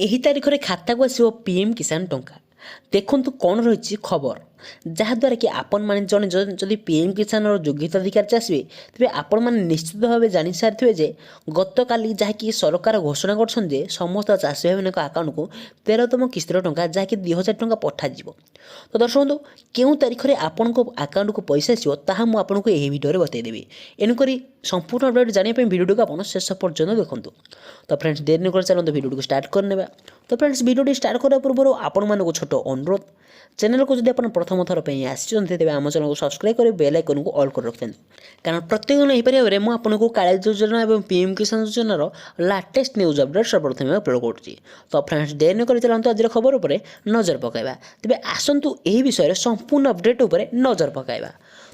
ଏହି ତାରିଖରେ ଖାତାକୁ ଆସିବ ପିଏମ୍ କିଷାନ ଟଙ୍କା। ଦେଖନ୍ତୁ କ'ଣ ରହିଛି ଖବର, ଯାହାଦ୍ୱାରା କି ଆପଣମାନେ ଜଣେ ଯଦି ପିଏମ୍ କିଷାନର ଯୋଗ୍ୟତାଧିକାରୀ ଚାଷୀ, ତେବେ ଆପଣମାନେ ନିଶ୍ଚିତ ଭାବେ ଜାଣିସାରିଥିବେ ଯେ ଗତକାଲି ଯାହାକି ସରକାର ଘୋଷଣା କରିଛନ୍ତି ଯେ ସମସ୍ତ ଚାଷୀ ଭାଇମାନଙ୍କ ଆକାଉଣ୍ଟକୁ 13ତମ କିସ୍ତିର ଟଙ୍କା, ଯାହାକି 2000 ଟଙ୍କା ପଠାଯିବ। ତ ଦର୍ଶକ ବନ୍ଧୁ, କେଉଁ ତାରିଖରେ ଆପଣଙ୍କ ଆକାଉଣ୍ଟକୁ ପଇସା ଆସିବ, ତାହା ମୁଁ ଆପଣଙ୍କୁ ଏହି ଭିଡ଼ିଓରେ ବତାଇଦେବି। ଏଣୁକରି ସମ୍ପୂର୍ଣ୍ଣ ଅପଡ଼େଟ୍ ଜାଣିବା ପାଇଁ ଭିଡ଼ିଓଟିକୁ ଆପଣ ଶେଷ ପର୍ଯ୍ୟନ୍ତ ଦେଖନ୍ତୁ। ତ ଫ୍ରେଣ୍ଡସ୍, ଡେରି ନକରି ଚାଲନ୍ତୁ ଭିଡ଼ିଓଟିକୁ ଷ୍ଟାର୍ଟ କରିନେବା। ତ ଫ୍ରେଣ୍ଡସ୍, ଭିଡ଼ିଓଟି ଷ୍ଟାର୍ଟ କରିବା ପୂର୍ବରୁ ଆପଣମାନଙ୍କୁ ଛୋଟ ଅନୁରୋଧ, ଚ୍ୟାନେଲକୁ ଯଦି ଆପଣ ପ୍ରଥମ ଥର ପାଇଁ ଆସିଛନ୍ତି, ତେବେ ଆମ ଚ୍ୟାନେଲକୁ ସବସ୍କ୍ରାଇବ୍ କରି ବେଲ୍ ଆଇକନ୍କୁ ଅଲ୍ କରି ରଖିଥାନ୍ତୁ। କାରଣ ପ୍ରତ୍ୟେକ ଦିନ ଏହିପରି ଭାବରେ ମୁଁ ଆପଣଙ୍କୁ କାଳିଆ ଯୋଜନା ଏବଂ ପିଏମ୍ କିଷାନ ଯୋଜନାର ଲାଟେଷ୍ଟ ନ୍ୟୁଜ୍ ଅପଡ଼େଟ୍ ସର୍ବପ୍ରଥମେ ଅପଲୋଡ଼ କରୁଛି। ତ ଫ୍ରେଣ୍ଡସ୍, ଡେରି ନକରି ଚାଲନ୍ତୁ ଆଜିର ଖବର ଉପରେ ନଜର ପକାଇବା। ତେବେ ଆସନ୍ତୁ ଏହି ବିଷୟରେ ସମ୍ପୂର୍ଣ୍ଣ ଅପଡ଼େଟ୍ ଉପରେ ନଜର ପକାଇବା।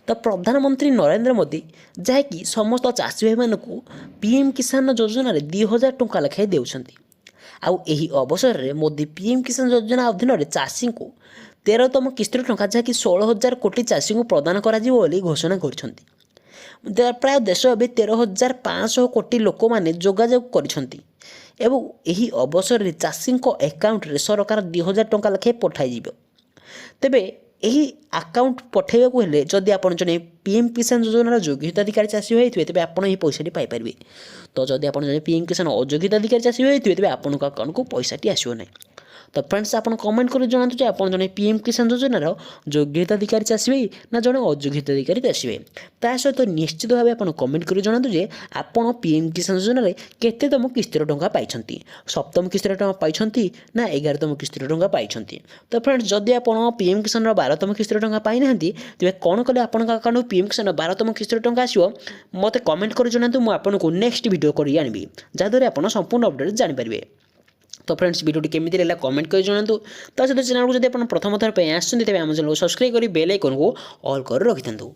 ତ ପ୍ରଧାନମନ୍ତ୍ରୀ ନରେନ୍ଦ୍ର ମୋଦି ଯାହାକି ସମସ୍ତ ଚାଷୀ ଭାଇମାନଙ୍କୁ ପିଏମ୍ କିଷାନ ଯୋଜନାରେ 2000 ଟଙ୍କା ଲେଖାଏଁ ଦେଉଛନ୍ତି। ଆଉ ଏହି ଅବସରରେ ମୋଦି ପିଏମ୍ କିଷାନ ଯୋଜନା ଅଧୀନରେ ଚାଷୀଙ୍କୁ 13ତମ କିସ୍ତିର ଟଙ୍କା, ଯାହାକି 16,000 କୋଟି ଚାଷୀଙ୍କୁ ପ୍ରଦାନ କରାଯିବ ବୋଲି ଘୋଷଣା କରିଛନ୍ତି। ପ୍ରାୟ ଦେଶ ଏବେ 13,500 କୋଟି ଲୋକମାନେ ଯୋଗାଯୋଗ କରିଛନ୍ତି ଏବଂ ଏହି ଅବସରରେ ଚାଷୀଙ୍କ ଆକାଉଣ୍ଟରେ ସରକାର 2000 ଟଙ୍କା ଲେଖାଏଁ ପଠାଇଯିବ। ତେବେ ଏହି ଆକାଉଣ୍ଟ ପଠାଇବାକୁ ହେଲେ ଯଦି ଆପଣ ଜଣେ ପିଏମ୍ କିଷାନ ଯୋଜନାର ଯୋଗ୍ୟତାଧିକାରୀ ଚାଷୀ ହୋଇଥିବେ, ତେବେ ଆପଣ ଏହି ପଇସାଟି ପାଇପାରିବେ। ତ ଯଦି ଆପଣ ଜଣେ ପିଏମ୍ କିଷାନ ଅଯୋଗ୍ୟତାଧିକାରୀ ଚାଷୀ ହୋଇଥିବେ, ତେବେ ଆପଣଙ୍କ ଆକାଉଣ୍ଟକୁ ପଇସାଟି ଆସିବ ନାହିଁ। ତ ଫ୍ରେଣ୍ଡସ୍, ଆପଣ କମେଣ୍ଟ କରି ଜଣାନ୍ତୁ ଯେ ଆପଣ ଜଣେ ପିଏମ୍ କିଷାନ ଯୋଜନାର ଯୋଗ୍ୟତାଧିକାରୀ ଚାଷୀ ଭାଇ ନା ଜଣେ ଅଯୋଗ୍ୟତାଧିକାରୀ ଚାଷୀ ଭାଇ। ତା ସହିତ ନିଶ୍ଚିତ ଭାବେ ଆପଣ କମେଣ୍ଟ କରି ଜଣାନ୍ତୁ ଯେ ଆପଣ ପିଏମ୍ କିଷାନ ଯୋଜନାରେ କେତେତମ କିସ୍ତିର ଟଙ୍କା ପାଇଛନ୍ତି, ସପ୍ତମ କିସ୍ତିର ଟଙ୍କା ପାଇଛନ୍ତି ନା 11ତମ କିସ୍ତିର ଟଙ୍କା ପାଇଛନ୍ତି। ତ ଫ୍ରେଣ୍ଡସ୍, ଯଦି ଆପଣ ପିଏମ୍ କିଷାନର 12ତମ କିସ୍ତିର ଟଙ୍କା ପାଇନାହାନ୍ତି, ତେବେ କ'ଣ କଲେ ଆପଣଙ୍କ ଆକାଉଣ୍ଟକୁ ପିଏମ୍ କିଷାନର 12ତମ କିସ୍ତିର ଟଙ୍କା ଆସିବ, ମୋତେ କମେଣ୍ଟ କରି ଜଣାନ୍ତୁ। ମୁଁ ଆପଣଙ୍କୁ ନେକ୍ସଟ ଭିଡ଼ିଓ କରି ଆଣିବି, ଯାହାଦ୍ୱାରା ଆପଣ ସମ୍ପୂର୍ଣ୍ଣ ଅପଡ଼େଟ୍ ଜାଣିପାରିବେ। ତ ଫ୍ରେଣ୍ଡସ୍, ଭିଡ଼ିଓଟି କେମିତି ଲାଗିଲା କମେଣ୍ଟ କରି ଜଣାନ୍ତୁ। ତା ସହିତ ଚ୍ୟାନେଲକୁ ଯଦି ଆପଣ ପ୍ରଥମ ଥର ପାଇଁ ଆସିଛନ୍ତି, ତେବେ ଆମ ଚ୍ୟାନେଲକୁ ସବସ୍କ୍ରାଇବ୍ କରି ବେଲ୍ ଆଇକନ୍କୁ ଅଲ୍ କରି ରଖିଥାନ୍ତୁ।